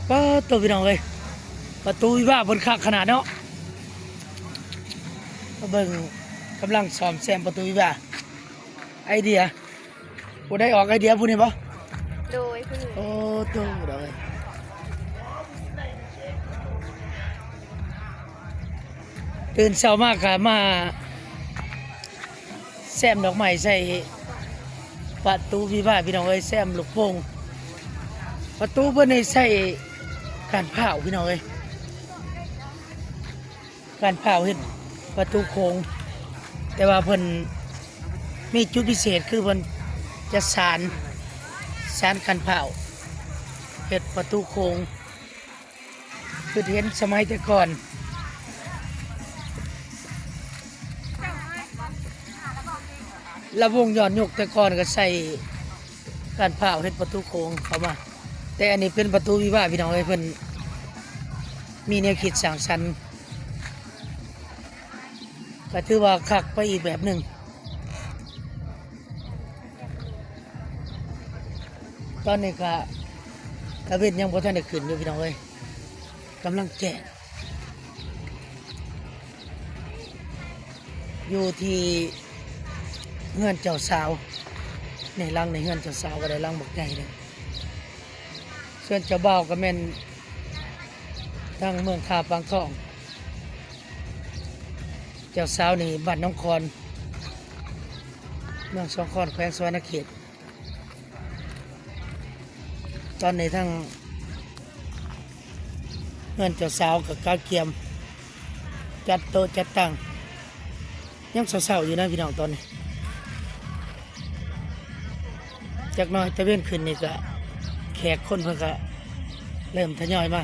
ປາດໂຕ ພີ່ນ້ອງເອີຍ ປະຕູວິວາເພິ່ນຄັກຂະໜາດເນາະ. ມາເບິ່ງ ກຳລັງສ້ອມແຊມປະຕູວິວາ. ໄອເດຍ ຜູ້ໃດອອກໄອເດຍ ຜູ້ນີ້ບໍ່? ໂດຍ ຜູ້ນີ້. ໂອ້ໂຕ ພີ່ນ້ອງເອີຍ ຕື່ນເຊົ້າມາກະມາ ແຊມດອກໄມ້ໃສ່ປະຕູວິວາ ພີ່ນ້ອງເອີຍ ແຊມລູກໂປ່ງ. ປະຕູເພິ່ນນີ້ໃຊ້ກ້ານພ້າວ ພີ່ນ້ອງເອີຍ ກ້ານພ້າວເຮັດປະຕູໂຄ້ງ. ແຕ່ວ່າເພິ່ນມີຈຸດພິເສດ ຄືເພິ່ນຈະສານ ສານກ້ານພ້າວເຮັດປະຕູໂຄ້ງ. ຄິດເຫັນສະໄໝແຕ່ກ່ອນ ລະວົງຍ້ອນຍຸກແຕ່ກ່ອນກໍໃຊ້ກ້ານພ້າວເຮັດປະຕູໂຄ້ງເຂົ້າມາ, ແຕ່ອັນນີ້ເປັນປະຕູວິວາ ພີ່ນ້ອງເອີຍ. ເພິ່ນມີແນວຄິດສ້າງສັນ ກໍຖືວ່າຄັກໄປອີກແບບໜຶ່ງ. ຕອນນີ້ກະຕາເວັນຍັງບໍ່ທັນໄດ້ຂຶ້ນຢູ່ ພີ່ນ້ອງເອີຍ ກຳລັງແຈ້ງ ຢູ່ທີ່ເຮືອນເຈົ້າສາວ. ໃນຫຼັງໃນເຮືອນເຈົ້າສາວກໍໄດ້ຫຼັງບັກໃຫຍ່ເດ້. ສ່ວນເຈົ້າບ່າວກໍແມ່ນທາງເມືອງທ່າປາງທອງ, ເຈົ້າສາວນີ້ບ້ານໜອງຄອນ ເມືອງສອງຄອນ ແຂວງສະຫວັນນະເຂດ. ຕອນນີ້ທາງເຮືອນເຈົ້າສາວກໍກະກຽມຈັດໂຕະຈັດຕັ່ງ ຍັງເຊົ້າໆຢູ່ນະ ພີ່ນ້ອງ. ຕອນນີ້ຈັກໜ້ອຍຕາເວັນຂຶ້ນນີ້ກະ ແຂກຄົນເພິ່ນກະເລີ່ມທະຍອຍມາ.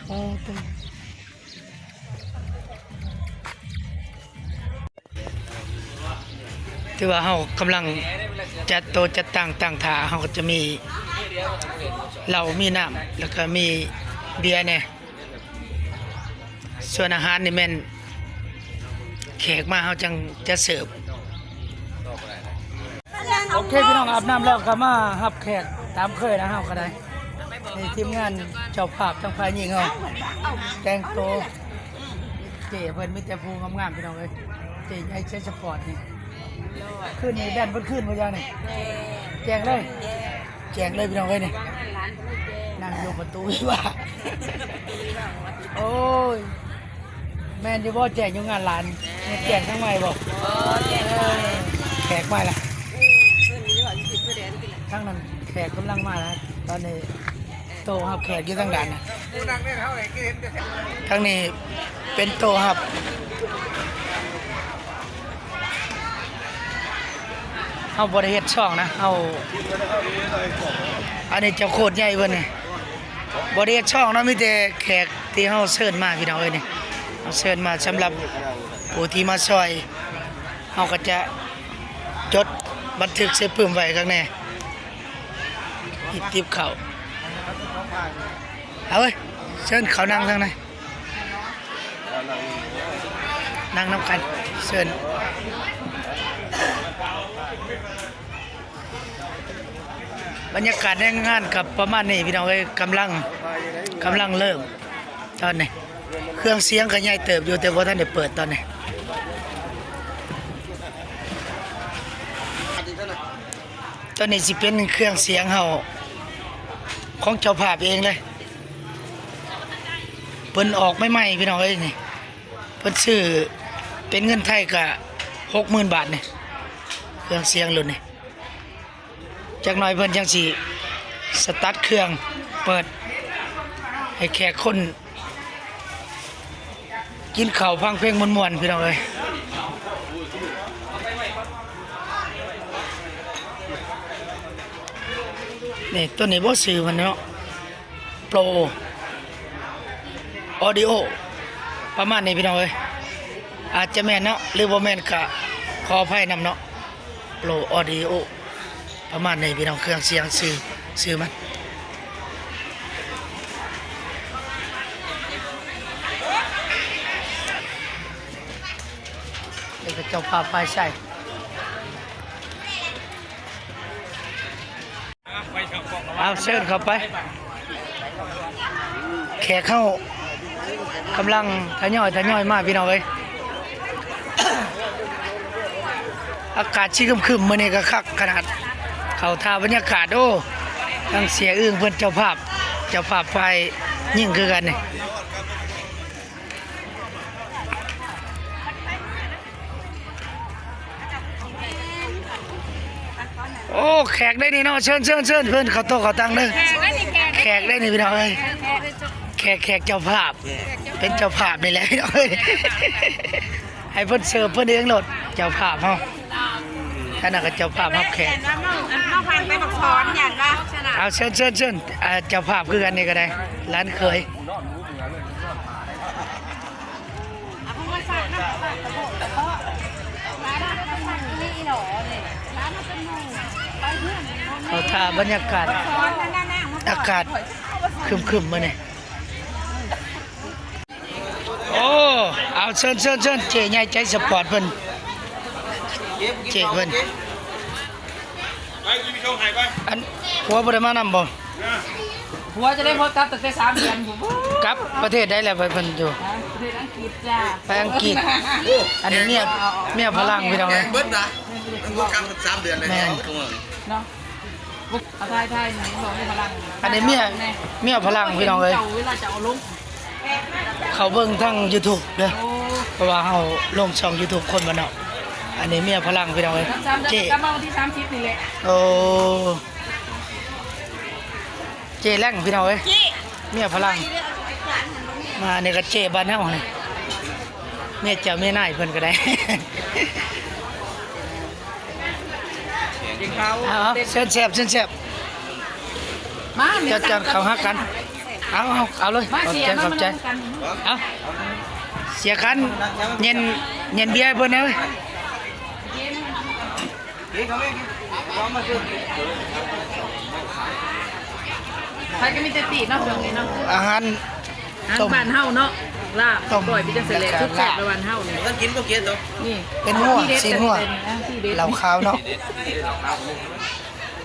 ອໍ ໂຕ ຖືວ່າເຮົາກຳລັງຈັດໂຕະຈັດຕັ່ງຕັ້ງທ່າ, ເຮົາກໍຈະມີເຫຼົ້າ ມີນ້ຳ ແລ້ວກໍມີເບຍແດ່. ສ່ວນອາຫານນີ້ແມ່ນແຂກມາເຮົາຈັ່ງຈະເສີບ. ໂອເຄ ພີ່ນ້ອງ, ອາບນ້ຳແລ້ວກໍມາຮັບແຂກຕາມເຄີຍນະ ເຮົາກໍໄດ້. ນີ້ທີມງານເຈົ້າພາບທາງຝ່າຍຍິງເຮົາ ແຕ່ງໂຕ ເຈ້ເພິ່ນມີແຕ່ຜູ້ງາມໆ ພີ່ນ້ອງເອີຍ. ເຈ້ໃຫຍ່ໃສ່ສະປອດນີ້ ຄືນນີ້ແດນເພິ່ນຄືນບໍ່ຢ່າງນີ້ ແຈ້ງເລີຍ ແຈ້ງເລີຍ ພີ່ນ້ອງເອີຍ. ນີ້ນັ່ງຢູ່ປະຕູວິວາ. ໂອ້ຍ ແມ່ນຢູ່ບໍ່ ແຈ້ງຢູ່ງານຫຼານ? ແຈ້ງທາງໃໝ່ບໍ່? ເອີ ແຂກມາລະ ທາງນັ້ນແຂກກຳລັງມາລະ ຕອນນີ້ ໂຕະຮັບແຂກຢູ່ທາງດ້ານນະ. ທາງນີ້ເປັນໂຕະຮັບ. ເຮົາບໍ່ໄດ້ເຮັດຊ່ອງນະ ເຮົາ ອັນນີ້ເຈົ້າໂຄດໃຫຍ່ເພິ່ນນີ້ ບໍ່ໄດ້ເຮັດຊ່ອງເນາະ, ມີແຕ່ແຂກທີ່ເຮົາເຊີນມາ ພີ່ນ້ອງເອີຍ. ນີ້ເຮົາເຊີນມາສຳລັບຜູ້ທີ່ມາຊ່ອຍ ເຮົາກໍຈະຈົດບັນທຶກໃສ່ປຶ້ມໄວ້ຂ້າງໃນ ອີບຕິບເຂົ້າ. ເອົາເວີຍ ເຊີນເຂົ້ານັ່ງທາງໃນ ນັ່ງນຳກັນ ເຊີນ. ບັນຍາກາດໃນງານກໍປະມານນີ້ ພີ່ນ້ອງເອີຍ. ກຳລັງ ກຳລັງເລີ່ມຕອນນີ້. ເຄື່ອງສຽງກໍໃຫຍ່ເຕີບຢູ່ ແຕ່ບໍ່ທັນໄດ້ເປີດຕອນນີ້. ຕອນນີ້ຊິເປັນເຄື່ອງສຽງເຮົາ ຂອງເຈົ້າພາບເອງເລີຍ ເພິ່ນອອກໃໝ່ໆ ພີ່ນ້ອງເອີຍ. ນີ້ເພິ່ນຊື້ເປັນເງິນໄທກະຫົກໝື່ນບາດນີ້ ເຄື່ອງສຽງລຸ້ນນີ້. ຈັກໜ້ອຍເພິ່ນຈັ່ງຊິສະຕາດເຄື່ອງ ເປີດໃຫ້ແຂກຄົນ ກິນເຂົ້າຟັງເພງມ່ວນໆ ພີ່ນ້ອງເອີຍ. ນີ້ ໂຕນີ້ບໍ່ ຊື່ມັນເນາະ ໂປຣ ອໍດິໂອ ປະມານນີ້ ພີ່ນ້ອງເອີຍ. ອາດຈະແມ່ນເນາະ ຫຼືບໍ່ແມ່ນກະຂໍອະໄພນຳເນາະ. ໂປຣ ອໍດິໂອ ປະມານນີ້ ພີ່ນ້ອງ. ເຄື່ອງສຽງ ຊື່ ຊື່ມັນ ເປັນເຈົ້າພາບຝ່າຍໃຊ້. ເອົາ ເຊີນເຂົ້າໄປ. ແຂກເຮົາກຳລັງທະຍອຍ ທະຍອຍມາພີ່ນ້ອງເອີຍ. ອາກາດຊິຄຶມໆ ມື້ນີ້ກໍຄັກຂະໜາດ ເຂົ້າທ່າບັນຍາກາດ. ໂອ້ ທາງເສຍອຶ່ງເພິ່ນເຈົ້າພາບ ເຈົ້າພາບຝ່າຍຍິງຄືກັນນີ້. ໂອ້ ແຂກໄດ້ນີ້ເນາະ ເຊີນໆໆ ເພິ່ນເຂົ້າໂຕະເຂົ້າຕັ່ງເດີ ແຂກໄດ້ນີ້ ແຂກ ແຂກໄດ້ນີ້ພີ່ນ້ອງເອີຍ ແຂກ ແຂກເຈົ້າພາບ ເປັນເຈົ້າພາບນີ້ແຫຼະພີ່ນ້ອງເອີຍ ໃຫ້ເພິ່ນເສີບເພິ່ນເອງໂລດ ເຈົ້າພາບເຮົາ ອັນນັ້ນກໍເຈົ້າພາບຮັບແຂກ ເອົາເຊີນໆໆ ເຈົ້າພາບຄືກັນນີ້ກໍໄດ້ ຫຼານເຂີຍ. ເຂົ້າທ່າບັນຍາກາດ ອາກາດຄຶມໆ ມື້ນີ້. ໂອ້ ເອົາ ເຊີນໆໆ ເຈ້ໃຫຍ່ໃຈສະປອດເພິ່ນ ເຈ້ເພິ່ນ. ອັນ ຜົວບໍ່ໄດ້ມານຳບໍ່? ຜົວຈະໄດ້ ຜົວກັບຕັ້ງແຕ່ສາມເດືອນພຸ້ນ ກັບປະເທດໃດແລ້ວ ເພິ່ນຢູ່? ປະເທດອັງກິດຈ້າ ໄປອັງກິດ. ອັນນີ້ເມຍ ເມຍຝຣັ່ງພີ່ນ້ອງເອີຍ ເບິດນະ ມັນບໍ່ກັບສາມເດືອນເລີຍ ແມ່ນ ເນາະ. ເອົາຖ່າຍ ຖ່າຍນີ້ ເມຍຝຣັ່ງ ອັນນີ້ເມຍ ເມຍຝຣັ່ງພີ່ນ້ອງເອີຍ ເຈົ້າ ເວລາຈະເອົາລົງ ເຂົາເບິ່ງທາງຢູທູບເດີ ໂອ້ ເພາະວ່າເຮົາລົງຊ່ອງຢູທູບຄົນບ້ານນອກ. ອັນນີ້ເມຍຝຣັ່ງພີ່ນ້ອງເອີຍ ເຈ້ ກັບມາວັນທີສາມສິບນີ້ແຫຼະ. ໂອ້ ເຈ້ແລ້ງພີ່ນ້ອງເອີຍ ເມຍຝຣັ່ງ ມານີ້ກໍເຈ້ບ້ານເຮົານີ້ ເມຍເຈົ້າເມຍນາຍເພິ່ນກໍໄດ້. ເອົາ ເຊີນແຊບ ເຊີນແຊບ ມາ ຈັດຈານເຂົ້າຫາກັນ. ເອົາ ເອົາ ເອົາເລີຍ ຂອບໃຈ ຂອບໃຈ. ເອົາ ເສຍຂັນ ເຢັນ ເຢັນເບຍໃຫ້ເພິ່ນແດ່ເວີຍ. ໃຜກໍມີແຕ່ຕີເນາະ ຊ່ວງນີ້ເນາະ ອາຫານ ອາຫານບ້ານເຮົາເນາະ ລາບ ຕົ້ມ ກ້ອຍ ເປັນຈັ່ງຊີ້ແຫຼະ ແລ້ວກໍ ທຸກແຊບໃນບ້ານເຮົານີ້ ມັນກິນບໍ່ເກັ່ງດອກ ນີ້ ເປັນຫົວ ຊີ້ນຫົວ ເຫຼົ້າຂາວເນາະ.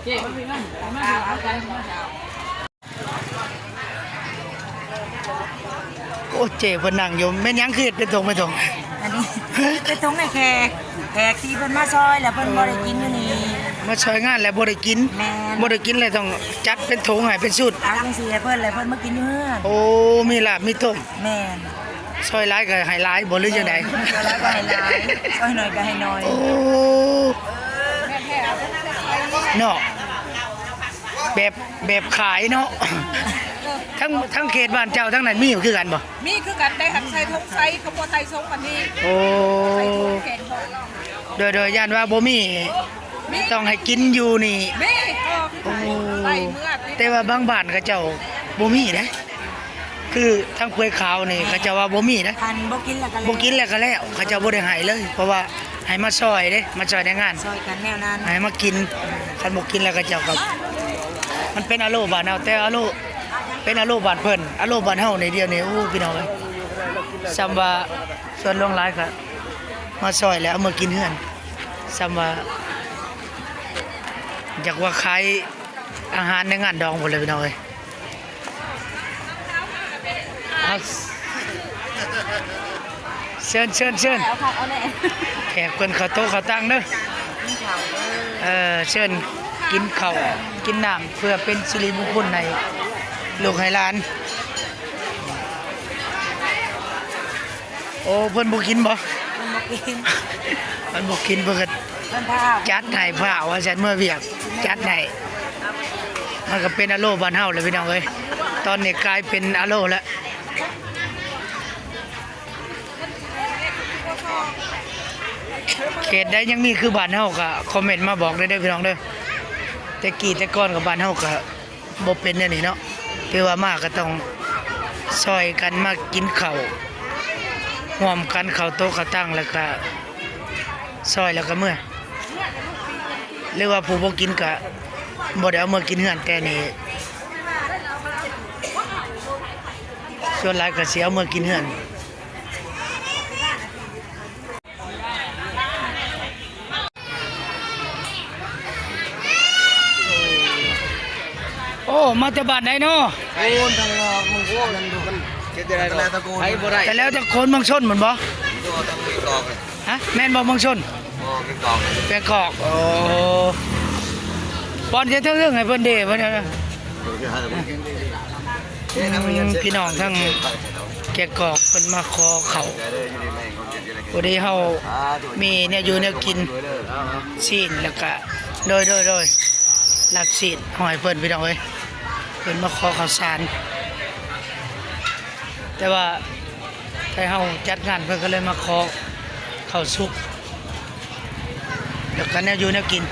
ເຈ້ ມາພີ່ ມາ ມາ ມາ ເອົາກັນ ມາ. ໂອ້ ເຈ້ເພິ່ນນັ່ງຢູ່ ແມ່ນຫຍັງຄືເຮັດເປັນຖົງເປັນຖົງ? ອັນນີ້ເຮັດເປັນຖົງໃຫ້ແຂກ ແຂກທີ່ເພິ່ນມາຊ່ອຍ ແລ້ວເພິ່ນບໍ່ໄດ້ກິນຢູ່ນີ້ ມາຊ່ອຍງານແລ້ວບໍ່ໄດ້ກິນ. ແມ່ນ ບໍ່ໄດ້ກິນແລ້ວຕ້ອງຈັດເປັນຖົງໃຫ້ເປັນຊຸດ ເອົາຈັ່ງຊີ້ໃຫ້ເພິ່ນ ແລ້ວເພິ່ນມາກິນຢູ່ເຮືອນ. ໂອ້ ມີລາບມີຕົ້ມ. ແມ່ນ ຊ່ອຍຫຼາຍກໍໃຫ້ຫຼາຍບໍ່ ຫຼືຈັ່ງໃດ? ແມ່ນ ຊ່ອຍຫຼາຍກໍໃຫ້ຫຼາຍ ຊ່ອຍໜ້ອຍກໍໃຫ້ໜ້ອຍ. ໂອ້ ເນາະ ແບບ ແບບຂາຍເນາະ. ທັງ ທັງເຂດບ້ານເຈົ້າທັງນັ້ນມີຄືກັນບໍ່? ມີຄືກັນ ໄດ້ຫັນໃສ່ຖົງໃສ່ຂະບົວໄທຊົງອັນນີ້. ໂອ້ ໃສ່ຖົງແກງເບາະ ໂດຍ ໂດຍ ຢ້ານວ່າບໍ່ມີ ມີ ຕ້ອງໃຫ້ກິນຢູ່ນີ້. ມີ ໂອ້ ໄລ່ເມືອ ແຕ່ວ່າບາງບ້ານເຂົາເຈົ້າບໍ່ມີເດ້ ຄືທາງເປືອຍຂາວນີ້ ເຂົາເຈົ້າວ່າບໍ່ມີເດ້ ຄັນບໍ່ກິນແລ້ວກໍແລ້ວ ບໍ່ກິນແລ້ວກໍແລ້ວ ເຂົາເຈົ້າບໍ່ໄດ້ໃຫ້ເລີຍ ເພາະວ່າ ໃຫ້ມາຊ່ອຍເດ້ ມາຊ່ອຍໃນງານ ຊ່ອຍກັນແນວນັ້ນ ໃຫ້ມາກິນ. ຄັນບໍ່ກິນແລ້ວເຂົາເຈົ້າກໍ ມັນເປັນອາໂລບ້ານເຮົາ ແຕ່ອາໂລ ເປັນອາໂລບ້ານເພິ່ນ ອາໂລບ້ານເຮົານີ້ດຽວນີ້ ໂອ້ ພີ່ນ້ອງເອີຍ ສ່ຳວ່າສ່ວນຫຼວງຫຼາຍກໍມາຊ່ອຍແລ້ວເອົາເມືອກິນເຮືອນ ສ່ຳວ່າຢາກວ່າຂາຍອາຫານໃນງານດອງພຸ້ນແຫຼະ ພີ່ນ້ອງເອີຍ. ເອົາ ເຊີນ ເຊີນ ເຊີນ ເອົາຜັກເອົາແດ່ ແຂກເພິ່ນເຂົ້າໂຕະເຂົ້າຕັ່ງເດີ ກິນເຂົ້າເດີ ເອີ ເຊີນກິນເຂົ້າກິນນ້ຳ ເພື່ອເປັນສິລິມຸງຄຸນໃຫ້ລູກໃຫ້ຫຼານ. ໂອ້ ເພິ່ນບໍ່ກິນບໍ່? ເພິ່ນບໍ່ກິນ ເພິ່ນບໍ່ກິນ ເພິ່ນກໍ ເພິ່ນພາ ຈັດໃຫ້ພາວ່າຊັ້ນ ເມືອວຽກ ຈັດໃຫ້ ມັນກໍເປັນອາໂລບ້ານເຮົາແຫຼະ ພີ່ນ້ອງເອີຍ ຕອນນີ້ກາຍເປັນອາໂລແລ້ວ. ເຂດໃດຍັງມີຄືບ້ານເຮົາກໍຄອມເມັນມາບອກໄດ້ເດີ ພີ່ນ້ອງເດີ ແຕ່ກີ້ແຕ່ກ່ອນກໍບ້ານເຮົາກໍ ບໍ່ເປັນແນວນີ້ເນາະ ຖືວ່າມາກໍຕ້ອງຊ່ອຍກັນມາກິນເຂົ້າ ຮ່ວມກັນເຂົ້າໂຕະເຂົ້າຕັ່ງ ແລ້ວກະຊ່ອຍແລ້ວກະເມືອ ຫຼືວ່າຜູ້ບໍ່ກິນກະບໍ່ໄດ້ເອົາເມືອກິນເຮືອນ ແຕ່ນີ້ສ່ວນຫຼາຍກະຊິເອົາເມືອກິນເຮືອນ. ໂອ້ ໂອ້ ມາແຕ່ບ້ານໃດເນາະ? ໂອ້ ທາງເມືອງຊົນນັ້ນ ເຮັດໄດ້ບໍ່? ໄປບໍ່ໄດ້ ແຕ່ແລ້ວແຕ່ຄົນເມືອງຊົນແມ່ນບໍ່? ຢູ່ທາງເມືອງກອກ ຮະ ແມ່ນບໍ່ເມືອງຊົນ? ບໍ່ ເມືອງກອກ ເມືອງກອກ ໂອ້ ບ່ອນຈະເທິງໃຫ້ເພິ່ນເດ້ ເພິ່ນ ອືມ ພີ່ນ້ອງທາງແກກອກເພິ່ນມາຂໍເຂົ້າ ພໍດີເຮົາມີແນວຢູ່ແນວກິນ ຊີ້ນ ແລ້ວກະ ໂດຍ ໂດຍ ໂດຍ ລາບຊີ້ນເອົາໃຫ້ເພິ່ນ ພີ່ນ້ອງເອີຍ ເພິ່ນມາຂໍເຂົ້າສານ ແຕ່ວ່າໄທເຮົາຈັດງານ ເພິ່ນກໍເລີຍມາຂໍເຂົ້າສຸກ ແລ້ວກໍແນວຢູ່ແນວກິນ.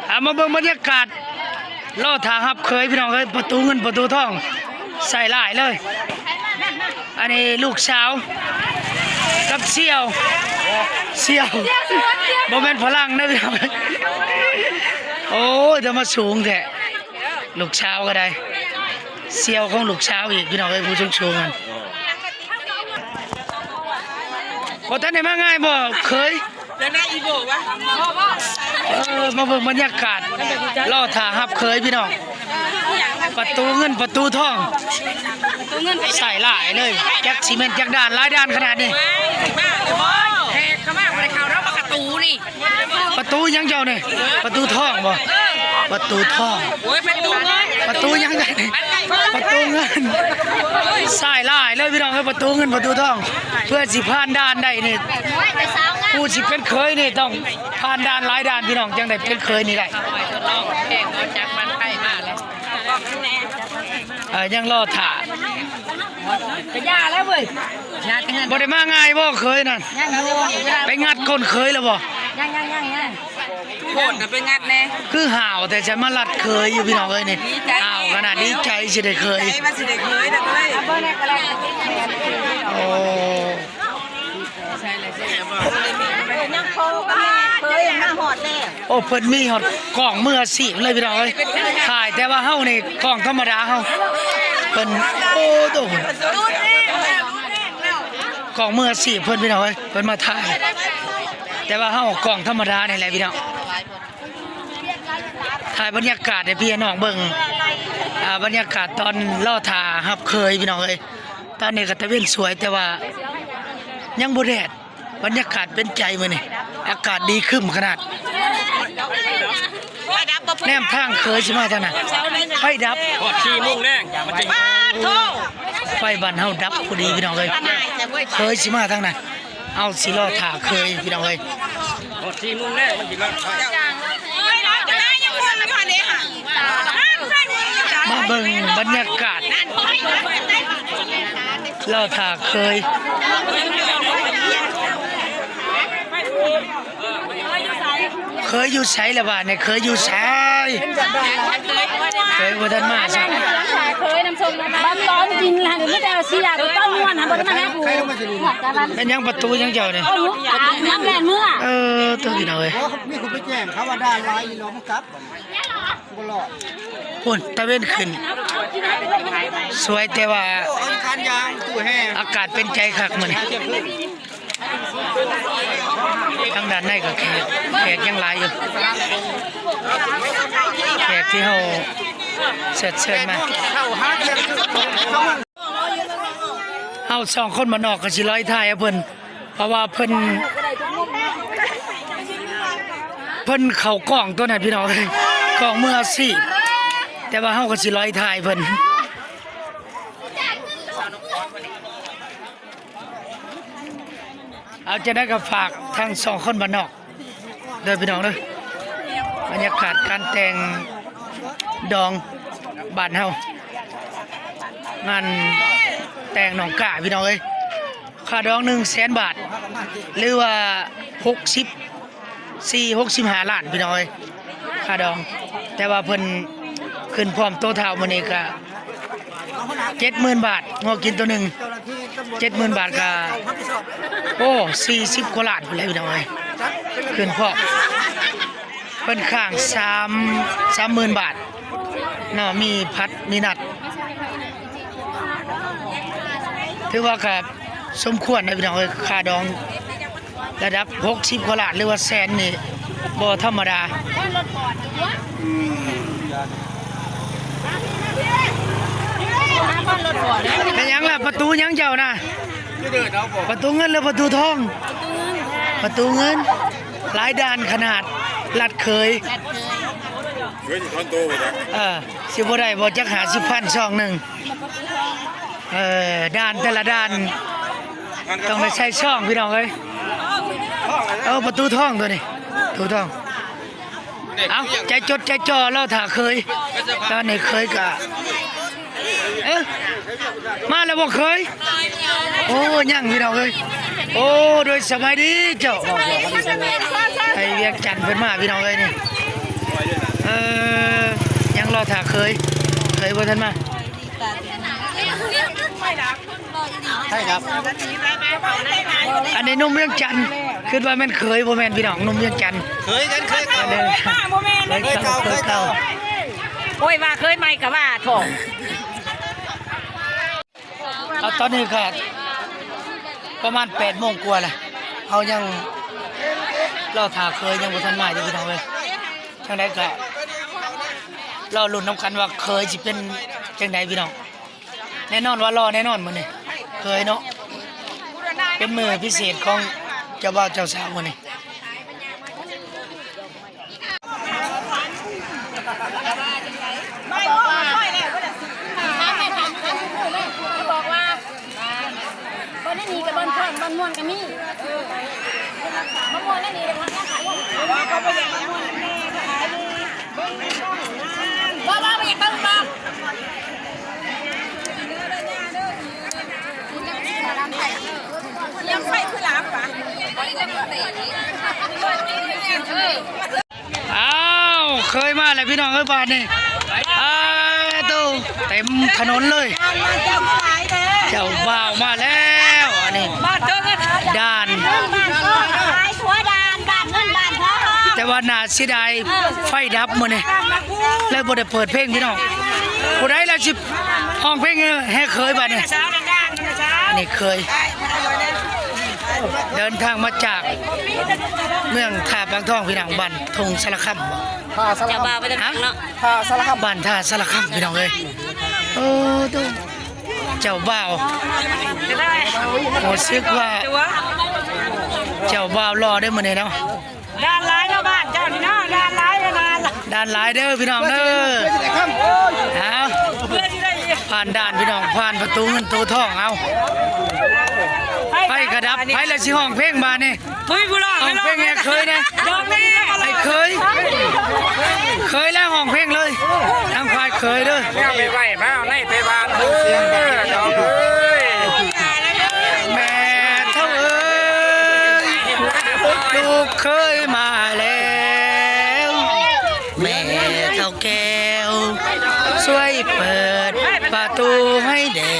ເອົາ ມາເບິ່ງບັນຍາກາດ ລໍຖ້າຮັບເຂີຍ ພີ່ນ້ອງເອີຍ ປະຕູເງິນປະຕູທອງ ໃສ່ຫຼາຍເລີຍ. ອັນນີ້ລູກສາວກັບສ່ຽວ ສ່ຽວ ບໍ່ແມ່ນຝຣັ່ງເດີພີ່ນ້ອງ. ໂອ້ຍ ແຕ່ມາສູງແທ້ ລູກສາວກໍໄດ້ ສ່ຽວຂອງລູກສາວອີກ ພີ່ນ້ອງເອີຍ ຜູ້ສູງໆນັ້ນ. ບໍ່ທັນໄດ້ມາງ່າຍບໍ່ເຂີຍ? ຈະໄດ້ອີໂບວະ? ເອີ ມາເບິ່ງບັນຍາກາດ ລໍຖ້າຮັບເຂີຍພີ່ນ້ອງ ປະຕູເງິນປະຕູທອງ ໃສ່ຫຼາຍເລີຍ ຈັກຊິແມ່ນຈັກດ່ານ ຫຼາຍດ່ານຂະໜາດນີ້. ແຂກເຂົ້າມາບໍ່ໄດ້ເຂົ້າດອກ ປະຕູນີ້ ປະຕູຫຍັງເຈົ້ານີ້? ປະຕູທອງບໍ່? ປະຕູທອງ ໂອ້ຍ ປະຕູເງິນ ປະຕູຫຍັງນີ້? ປະຕູເງິນ ໃສ່ຫຼາຍເລີຍພີ່ນ້ອງເອີຍ ປະຕູເງິນປະຕູທອງ ເພື່ອຊິຜ່ານດ່ານໄດ້ນີ້ ຜູ້ຊິເປັນເຂີຍນີ້ຕ້ອງຜ່ານດ່ານຫຼາຍດ່ານ ພີ່ນ້ອງ ຈັ່ງໄດ້ເປັນເຂີຍນີ້ໄດ້. ເອີ ຍັງລໍຖ້າ ກະຢ່າແລ້ວເວີຍ ບໍ່ໄດ້ມາງ່າຍບໍ່ເຂີຍນັ້ນ? ຍັງຢູ່ ໄປງັດກົ້ນເຂີຍແລ້ວບໍ່? ຍັງໆໆໆ ໂພດນະ ໄປງັດແດ່ ຄືຫ້າວແຕ່ ຈະມາລັດເຂີຍຢູ່ ພີ່ນ້ອງເອີຍນີ້ ຫ້າວຂະໜາດ ດີໃຈຊິໄດ້ເຂີຍ ດີໃຈວ່າຊິໄດ້ເຂີຍ ໂອ້ ຍັງໂຄກັບແມ່ເຂີຍມາຮອດແລ້ວ. ໂອ້ ເພິ່ນມີຮອດກ້ອງມືອາຊີບເລີຍພີ່ນ້ອງເອີຍ ຖ່າຍແຕ່ວ່າເຮົານີ້ກ້ອງທຳມະດາເຮົາ ເພິ່ນ ໂອ້ໂຕ ກ້ອງມືອາຊີບເພິ່ນພີ່ນ້ອງເອີຍ ເພິ່ນມາຖ່າຍ ແຕ່ວ່າເຮົາກ້ອງທຳມະດານີ້ແຫຼະພີ່ນ້ອງ ຖ່າຍບັນຍາກາດໃຫ້ພີ່ໃຫ້ນ້ອງເບິ່ງ ອ່າ ບັນຍາກາດຕອນລໍຖ້າຮັບເຂີຍພີ່ນ້ອງເອີຍ ຕອນນີ້ກໍຕາເວັນສວຍ ແຕ່ວ່າຍັງບໍ່ແດດ ບັນຍາກາດເປັນໃຈມື້ນີ້ ອາກາດດີຄຶ້ມຂະໜາດ ແນມທາງເຂີຍຊິມາທາງນັ້ນ ໄຟດັບ ຮອດສີ່ໂມງແລງ ປາດໂທ້ ໄຟບ້ານເຮົາດັບພໍດີພີ່ນ້ອງເອີຍ ເຂີຍຊິມາທາງນັ້ນ ເອົາ ຊິລໍຖ້າເຂີຍພີ່ນ້ອງເອີຍ ຮອດສີ່ໂມງແລງມັນຊິມາ ມາເບິ່ງບັນຍາກາດ ລໍຖ້າເຂີຍ ເຂີຍຢູ່ໃສລະບາດນີ້ ເຂີຍຢູ່ໃສ ເຂີຍບໍ່ທັນມາຊ້ຳ ເຂີຍນຳຊົມນຳ ບັດຕອນກິນຫັ້ນມີແຕ່ເສຍ ຕອນມ່ວນຫັ້ນບໍ່ໄດ້ມາຫາຜູ້ ແມ່ນຫຍັງປະຕູຫຍັງເຈົ້ານີ້ ເອົາລູກສາວນຳແລ່ນເມືອ ເອີ ໂຕພີ່ນ້ອງເອີຍ ມີຄົນໄປແຈ້ງເຂົາວ່າດ່ານຫຼາຍອີ່ຫຼໍມັນກັບ ພຸ້ນຕາເວັນຂຶ້ນ ສວຍແຕ່ວ່າ ໂອ້ ເອົາຄານຢາງ ຕູ້ແຮ່ ອາກາດເປັນໃຈຄັກມື້ນີ້ ທາງດ້ານໃນກໍແຂກ ແຂກຍັງຫຼາຍຢູ່ ແຂກທີ່ເຮົາເຊີນເຊີນມາ ເຮົາສອງຄົນບ້ານນອກກໍຊິລອຍຖ່າຍໃຫ້ເພິ່ນ ເພາະວ່າເພິ່ນ ເພິ່ນເຂົ້າກ້ອງຕົວນັ້ນພີ່ນ້ອງເອີຍ ກ້ອງມືອາຊີບ ແຕ່ວ່າເຮົາກໍຊິລອຍຖ່າຍເພິ່ນ ເອົາ ຈັ່ງໃດກໍຝາກທັງສອງຄົນບ້ານນອກ ເດີພີ່ນ້ອງເດີ ບັນຍາກາດການແຕ່ງດອງບ້ານເຮົາ ງານແຕ່ງໜອງກ້າພີ່ນ້ອງເອີຍ ຄ່າດອງໜຶ່ງແສນບາດ ຫຼືວ່າຫົກສິບສີ່ ຫົກສິບຫ້າລ້ານພີ່ນ້ອງເອີຍ ຄ່າດອງ ແຕ່ວ່າເພິ່ນຂຶ້ນພ້ອມໂຕທ້າວມື້ນີ້ກະ ເຈັດໝື່ນບາດ ງົວກິນໂຕໜຶ່ງ ເຈັດໝື່ນບາດກະ ໂອ້ ສີ່ສິບກວ່າລ້ານພຸ້ນແຫຼະພີ່ນ້ອງເອີຍ ຂຶ້ນພ້ອມ ເພິ່ນຄ້າງສາມ ສາມໝື່ນບາດເນາະ ມີຜັດມີນັດ ຖືວ່າກະສົມຄວນນະພີ່ນ້ອງເອີຍ ຄ່າດອງ ລະດັບຫົກສິບກວ່າລ້ານ ຫຼືວ່າແສນນີ້ບໍ່ທຳມະດາ ອືມ ເປັນຫຍັງລະ? ປະຕູຫຍັງເຈົ້ານະ? ປະຕູເງິນ ຫຼື ປະຕູທອງ? ປະຕູເງິນ. ຫຼາຍດ່ານຂະໜາດ ລັດເຂີຍ. ເອີ ຊິບໍ່ໄດ້ບໍ່ຈັກຫ້າສິບພັນຊອງໜຶ່ງ. ເອີ ດ່ານແຕ່ລະດ່ານ ຕ້ອງໄດ້ໃສ່ຊອງ ພີ່ນ້ອງເອີຍ. ເອີ ປະຕູທອງໂຕນີ້ ປະຕູທອງ. ເອົ້າ ໃຈຈົດໃຈຈໍ່ ລໍຖ້າເຂີຍ. ຕອນນີ້ເຂີຍກະ ເອີ ມາແລ້ວບໍ່ເຂີຍ? ໂອ້ ຍັງ ພີ່ນ້ອງເອີຍ. ໂອ້ ໂດຍ ສະບາຍດີເຈົ້າ ໄປວຽງຈັນເພິ່ນມາ ພີ່ນ້ອງເອີຍນີ້. ເອີ ຍັງລໍຖ້າເຂີຍ ເຂີຍບໍ່ທັນມາ. ໃຊ່ຄັບ ອັນນີ້ໜຸ່ມວຽງຈັນ ຄິດວ່າແມ່ນເຂີຍ ບໍ່ແມ່ນ ພີ່ນ້ອງ ໜຸ່ມວຽງຈັນ. ເຂີຍກັນ ເຂີຍເກົ່າ ເຂີຍເກົ່າ ເຂີຍເກົ່າ. ໂອ້ຍ ວ່າເຂີຍໃໝ່ກະວ່າເຖາະ. ເອົາ ຕອນນີ້ກະປະມານແປດໂມງກວ່າແລ້ວ ເຮົາຍັງລໍຖ້າເຂີຍ ຍັງບໍ່ທັນມາຢູ່ ພີ່ນ້ອງເອີຍ. ຈັ່ງໃດກະລໍລຸ້ນນຳກັນວ່າເຂີຍຊິເປັນຈັ່ງໃດ ພີ່ນ້ອງ. ແນ່ນອນວ່າຫຼໍ່ແນ່ນອນມື້ນີ້ ເຂີຍເນາະ. ເປັນມື້ພິເສດຂອງເຈົ້າບ່າວເຈົ້າສາວມື້ນີ້. ບອກວ່າ ບໍ່ໄດ້ໜີກັບບ່ອນ ບ່ອນມ່ວນກະມີ ບ່ອນມ່ວນນັ້ນນີ້ ເຂົາບໍ່ຢາກ ບໍ່ ບໍ່ ບໍ່ຢາກເບິ່ງ ບໍ່. ອ້າວ ເຂີຍມາແລ້ວ ພີ່ນ້ອງເອີຍ ບາດນີ້. ອ້າໂຕ ເຕັມຖະໜົນເລີຍ. ເຈົ້າບ່າວມາແລ້ວ ອັນນີ້ດ່ານ ແຕ່ວ່າໜ້າເສຍດາຍ ເອີ ໄຟດັບມື້ນີ້ ເລີຍບໍ່ໄດ້ເປີດເພງ ພີ່ນ້ອງ. ຜູ້ໃດລະຊິຮ້ອງເພງແຫ່ເຂີຍບາດນີ້? ອັນນີ້ເຂີຍ ເດີນທາງມາຈາກເມືອງທ່າປາງທອງ ພີ່ນ້ອງ ບ້ານທົ່ງສາລະຄຳ. ທ່າສາລະຄຳ ເຈົ້າບ່າວໄປທາງເນາະ ທ່າສາລະຄຳ ບ້ານທ່າສາລະຄຳ ພີ່ນ້ອງເອີຍ. ໂອ້ໂຕ ເຈົ້າບ່າວ ຮູ້ສຶກວ່າເຈົ້າບ່າວຫຼໍ່ເດ້ມື້ນີ້ເນາະ. ດ່ານຫຼາຍເນາະ ບ້ານເຈົ້ານີ້ເນາະ ດ່ານຫຼາຍ ດ່ານຫຼາຍເດີ ພີ່ນ້ອງເດີ. ເອົາ ຜ່ານດ່ານ ພີ່ນ້ອງ ຜ່ານປະຕູເງິນໂຕທອງ. ເອົາ ໄຟກະດັບ ໃຜລະຊິຮ້ອງເພງບາດນີ້? ເຮີ້ຍ ຜູ້ຮ້ອງ ຮ້ອງເພງໃຫ້ເຂີຍແດ່ ໃຫ້ເຂີຍ ເຂີຍແລ້ວຮ້ອງເພງເລີຍ ທາງຝ່າຍເຂີຍເດີ. ແນວໄປໄຫວ້ ມາເອົາໃນໄປວາງ ເອີ ນ້ອງເອີຍ. ແມ່ເຖົ້າເອີຍ ລູກເຂີຍມາແລ້ວ ແມ່ເຖົ້າແກ້ວ ຊ່ວຍເປີດປະຕູໃຫ້ແດ່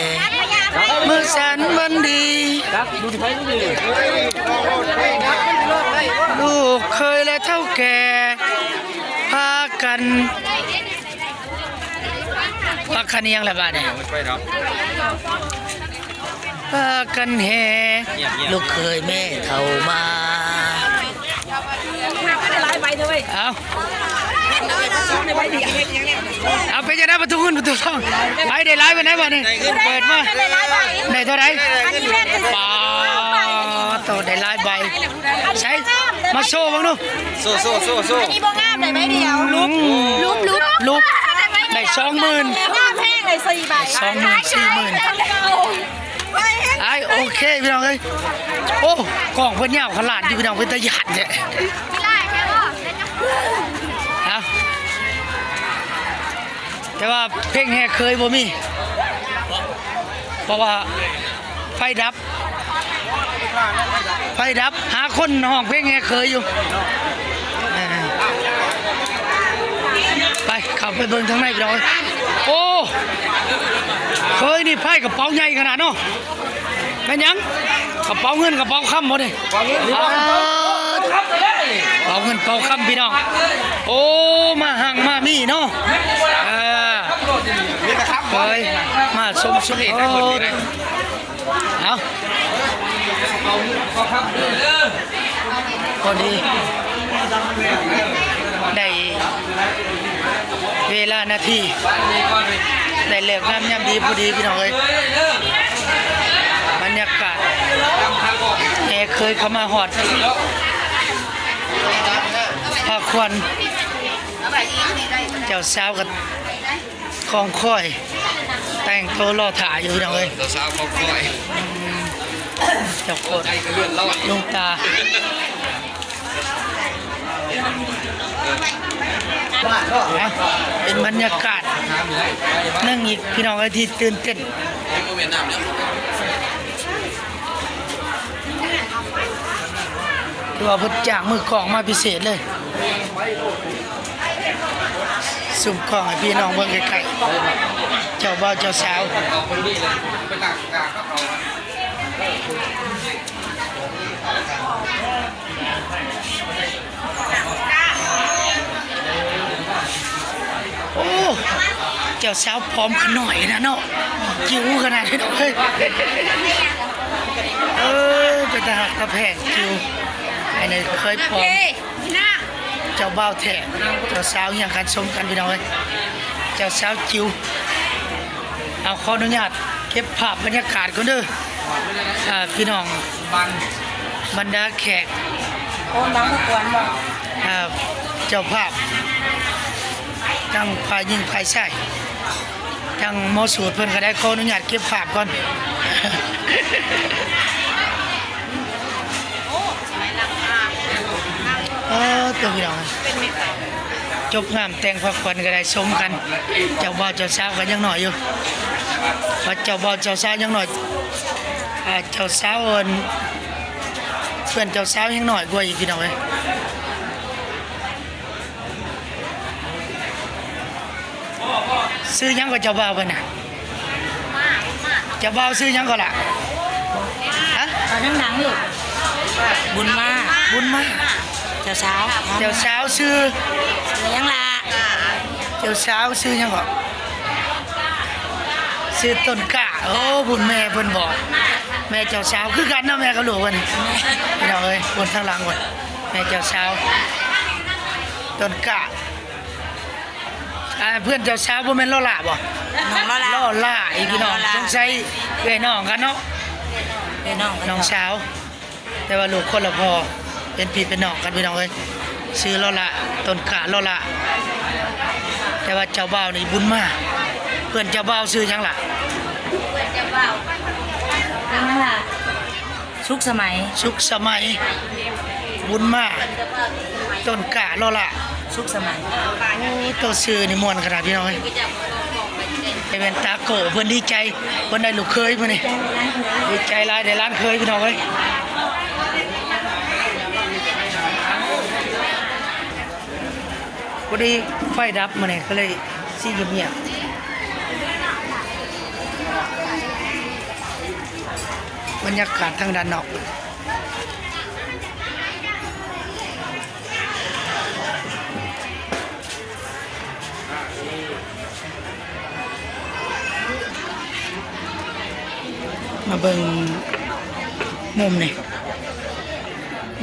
ມື້ສັນວັນດີ ລູກເຂີຍແລະເຖົ້າແກ່ ພາກັນ ພາກັນອີ່ຫຍັງລະບາດນີ້? ພາກັນແຫ່ລູກເຂີຍແມ່ເຖົ້າມາ. ເອົາ ເອົາ ເປັນຈັ່ງໃດປະຕູເງິນປະຕູທອງ ໄປໄດ້ຫຼາຍປານໃດບາດນີ້? ເປີດມາໄດ້ເທົ່າໃດ? ປາໂຕ ໄດ້ຫຼາຍໃບ. ໃສ ມາໂຊເບິ່ງດູ. ໂຊ ໂຊ ໂຊ ໂຊ ອັນນີ້ບໍ່ງາມ ໄດ້ໃບດຽວ. ລຸບ ລຸບ ລຸບ ລຸບ ໄດ້ສອງໝື່ນ. ງາມແຮງ ໄດ້ສີ່ໃບ ສອງໝື່ນ ສີ່ໝື່ນ. ອ້າຍ ໂອເຄ ພີ່ນ້ອງເອີຍ. ໂອ້ ກ້ອງເພິ່ນຍາວຂະໜາດຢູ່ ພີ່ນ້ອງ ເປັນຕາຢ້ານແທ້. ເອົາ ແຕ່ວ່າເພງແຫ່ເຂີຍບໍ່ມີ ເພາະວ່າໄຟດັບ ໄຟດັບ ຫາຄົນຮ້ອງເພງແຫ່ເຂີຍຢູ່. ເອີ ໄປ ເຂົ້າໄປເບິ່ງທາງໃນ ພີ່ນ້ອງເອີຍ. ໂອ້ ເຂີຍນີ້ພາຍກະເປົາໃຫຍ່ຂະໜາດເນາະ. ແມ່ນຫຍັງ? ກະເປົາເງິນກະເປົາຄຳບໍ່ນີ້? ເປົາເງິນເປົາຄຳ ພີ່ນ້ອງ. ໂອ້ ມາຮັ່ງມາມີເນາະ. ເອີ ເຄີຍມາຊົມສຸດ ໂອ້ ເອົາ ພໍດີ. ໄດ້ເວລານາທີ ໄດ້ເລີກງາມຍາມດີພໍດີພີ່ນ້ອງເອີຍ. ບັນຍາກາດແຫ່ເຂີຍເຂົ້າມາຮອດພາຂວັນ ເຈົ້າສາວກໍ ຄອງຄອຍ ແຕ່ງໂຕລໍຖ້າຢູ່ພີ່ນ້ອງເອີຍ. ເຈົ້າສາວຄອງຄອຍ ເຈົ້າໂຄດ ໃຈກໍເລື່ອນລອຍ ລຸງຕາ. ເປັນບັນຍາກາດໜຶ່ງອີກພີ່ນ້ອງເອີຍ ທີ່ຕື່ນເຕັ້ນ. ຖືວ່າເພິ່ນຈ້າງມືກ້ອງມາພິເສດເລີຍ. ຊູມກ້ອງໃຫ້ພີ່ນ້ອງເບິ່ງໃກ້ໆ ເຈົ້າບ່າວເຈົ້າສາວ. ໂອ້ ເຈົ້າສາວຜອມຂະໜ້ອຍນະເນາະ ຈິ້ວຂະໜາດເດ້ເນາະເອີຍ. ເອີ ເປັນຕາຮັກຕາແພງ ຈິ້ວ ອັນນີ້ເຄີຍຜອມ. ເຈົ້າບ່າວແທ້ ເຈົ້າສາວຮຽງກັນຊົມກັນພີ່ນ້ອງເອີຍ ເຈົ້າສາວຈິ້ວ. ເອົາ ຂໍອະນຸຍາດເກັບພາບບັນຍາກາດກ່ອນເດີ ອ່າ ພີ່ນ້ອງ ບັນດາແຂກ ໂອ້ ບັງພະກວນບໍ່ ອ່າ ເຈົ້າພາບ ທັງຝ່າຍຍິງຝ່າຍຊາຍ ທາງໝໍສູດເພິ່ນກໍໄດ້ຂໍອະນຸຍາດເກັບພາບກ່ອນ. ເອີ ຕົວພີ່ນ້ອງ ຈົບງາມແຕ່ງພາຂວັນກໍໄດ້ຊົມກັນ. ເຈົ້າບ່າວເຈົ້າສາວກໍຍັງນ້ອຍຢູ່ ວ່າເຈົ້າບ່າວເຈົ້າສາວຍັງນ້ອຍ ອ່າ ເຈົ້າສາວ ເອີ ເພື່ອນເຈົ້າສາວຍັງນ້ອຍກວ່າອີກ ພີ່ນ້ອງເອີຍ. ຊື່ຫຍັງກໍເຈົ້າບ່າວເພິ່ນນະ? ເຈົ້າບ່າວຊື່ຫຍັງກໍລະ? ຮະ? ເອົາດັງໆ ລູກ. ບຸນມາ. ບຸນມາ. ເຈົ້າສາວ. ເຈົ້າສາວຊື່ ຊື່ຫຍັງລະ? ເຈົ້າສາວຊື່ຫຍັງກໍ? ຊື່ຕົ້ນກ້າ. ໂອ້ ບຸນແມ່ເພິ່ນບອກ ແມ່ເຈົ້າສາວຄືກັນເນາະ ແມ່ກັບລູກເພິ່ນ. ພີ່ນ້ອງເອີຍ ບຸນທາງຫຼັງພຸ້ນ ແມ່ເຈົ້າສາວ ຕົ້ນກ້າ. ອ່າ ເພື່ອນເຈົ້າສາວບໍ່ແມ່ນລໍຫຼ້າບໍ່? ນ້ອງລໍຫຼ້າ. ລໍຫຼ້າອີກພີ່ນ້ອງ ນ້ອງລໍຫຼ້າ ສົງໄສເອື້ອຍນ້ອງກັນເນາະ ເອື້ອຍນ້ອງກັນ ນ້ອງສາວ ແຕ່ວ່າລູກຄົນລະພໍ່ ເປັນພີ່ເປັນນ້ອງກັນພີ່ນ້ອງເອີຍ. ຊື່ລໍຫຼ້າ ຕົ້ນກ້າລໍຫຼ້າ ແຕ່ວ່າເຈົ້າບ່າວນີ້ບຸນມາ. ເພື່ອນເຈົ້າບ່າວຊື່ຫຍັງລະ? ເຈົ້າບ່າວ ສຸກສະໄໝ. ສຸກສະໄໝ ບຸນມາ ຕົ້ນກ້າລໍຫຼ້າ ສຸກສະໄໝ. ໂອ້ ໂຕຊື່ນີ້ມ່ວນຂະໜາດພີ່ນ້ອງເອີຍ. ໃສ່ແວ່ນຕາໂກ້ ເພິ່ນດີໃຈ ເພິ່ນໄດ້ລູກເຂີຍມື້ນີ້ ດີໃຈຫຼາຍ ໄດ້ຫຼານເຂີຍພີ່ນ້ອງເອີຍ. ພໍດີໄຟດັບມື້ນີ້ກໍເລີຍຊິງຽບໆ. ບັນຍາກາດທາງດ້ານນອກ ມາເບິ່ງມຸມນີ້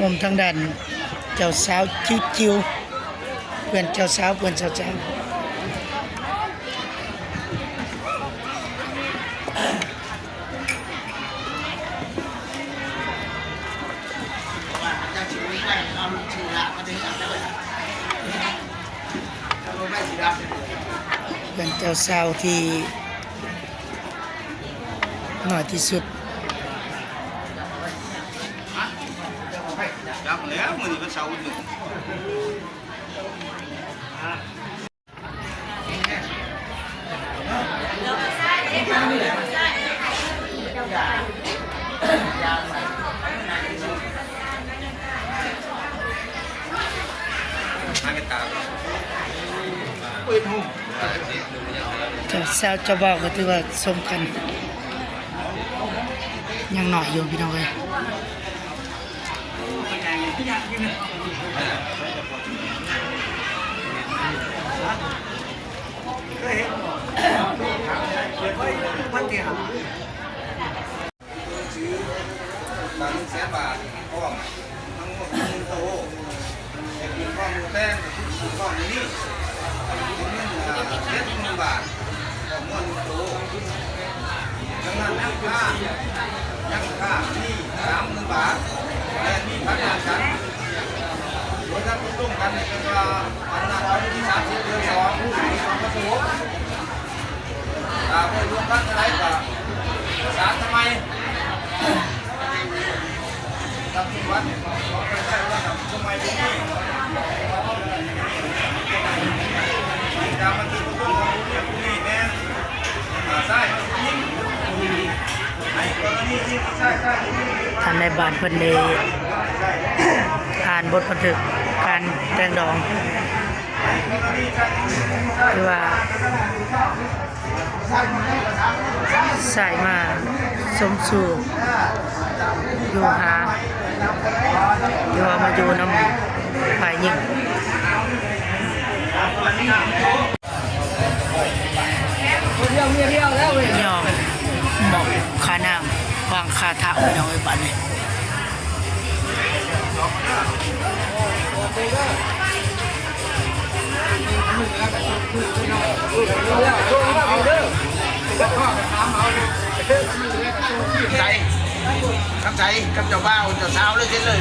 ມຸມທາງດ້ານເຈົ້າສາວຈິ້ວໆ ເພື່ອນເຈົ້າສາວ ເພື່ອນເຈົ້າສາວ. ເປັນເຈົ້າສາວທີ່ນ້ອຍທີ່ສຸດ. ຈັກແລ້ວ ມື້ນີ້ວັນເສົາມື້ ເຈົ້າສາວເຈົ້າບ່າວກໍຖືວ່າສົມກັນ ຍັງນ້ອຍຢູ່ພີ່ນ້ອງເອີຍ. ໜຶ່ງແສນບາດ ພ້ອມທັງງົວໜຶ່ງໂຕ ແລະ ເປັນຄວາມຮູ້ແຕ່ງ ຍັງຄ້າງໜີ້ສາມໝື່ນບາດ ແລະ ມີພັນລະກັນ ໂດຍທັງຕົກລົງກັນເປັນວ່າ ອັນນັ້ນວັນທີສາມສິບ ເດືອນສອງ ປີສອງພັນສິບຫົກ ຖ້າບໍ່ລວມທັນເທົ່າໃດກໍປະສານທາງໃໝ່. ທ່ານນາຍບ້ານເພິ່ນໄດ້ອ່ານບົດບັນທຶກການແຕ່ງດອງ ຄືວ່າ ຊາຍມາຊົມຊູ່ຢູ່ຫາ ຫຼືວ່າມາຢູ່ນຳຝ່າຍຍິງ ຍອມມອບຄ່ານ້ຳ ວາງຄ່າເທົາ ພີ່ນ້ອງເອີຍ ບາດນີ້. ໃສ ຄຳໃສ ກັບເຈົ້າບ່າວເຈົ້າສາວເລີຍ ເຊັນເລີຍ.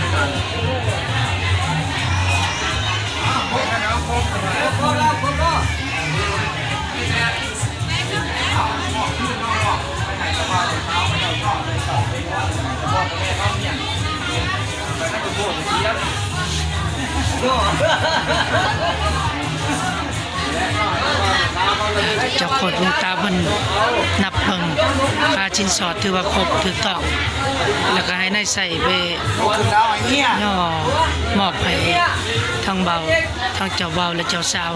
ເຈົ້າໂຄດດວງຕາເພິ່ນນັບເບິ່ງຄ່າສິນສອດ ຖືວ່າຄົບຖືກຕ້ອງ ແລ້ວກໍໃຫ້ນາຍໄຊໄປຍໍມອບໃຫ້ທັງບ່າວ ທັງເຈົ້າບ່າວ ແລະ ເຈົ້າສາວ.